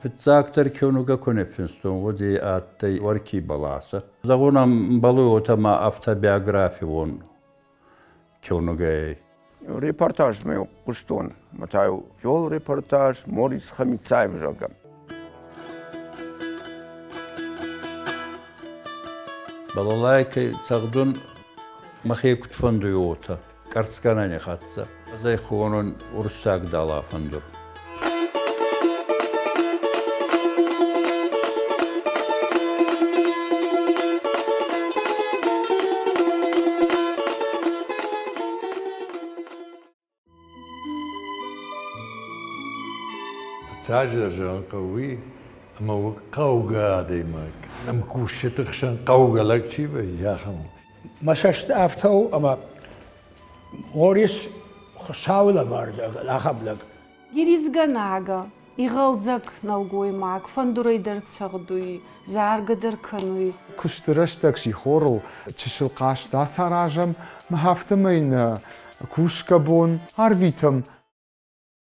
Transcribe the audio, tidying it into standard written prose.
Фиццагдӕр киунугӕ ку ниффинстон, уӕд е адтӕй Уӕрки бӕласӕ. Зӕгъун ӕмбӕлуй уотӕ ма автобиографион киунугӕ ӕй. Репортажмӕ хъуыстон, ма та вел репортаж Морис Хамицаев, зӕгъгӕ. Балалайкӕй цӕгъдун мӕхе куд фӕндуй, уотӕ. Къӕрцгӕнӕни хӕццӕ. Ӕз ӕй хонун уруссаг далафӕндур. Фыццаджыдӕр зӕгъын хъӕуы уый, ӕмӕ у хъӕугӕ адӕймаг. Ӕмкусджыты хсӕн хъӕугӕ лӕг чи вӕййы, ахӕм у. Мӕ цӕст афтӕ у, ӕмӕ Морис Хуыцауы лӕвар лӕг, ахӕм лӕг. Гиризгӕнагӕ, игъӕлдзӕг нӕлгоймаг, фӕндурӕй дӕр цӕгъдуй, заргӕ дӕр кӕнуй. Куысты рӕстӕг сихорыл чысыл хъазт ацаразӕм, мӕ афтӕмӕй нӕ кусгӕ бон арвитӕм.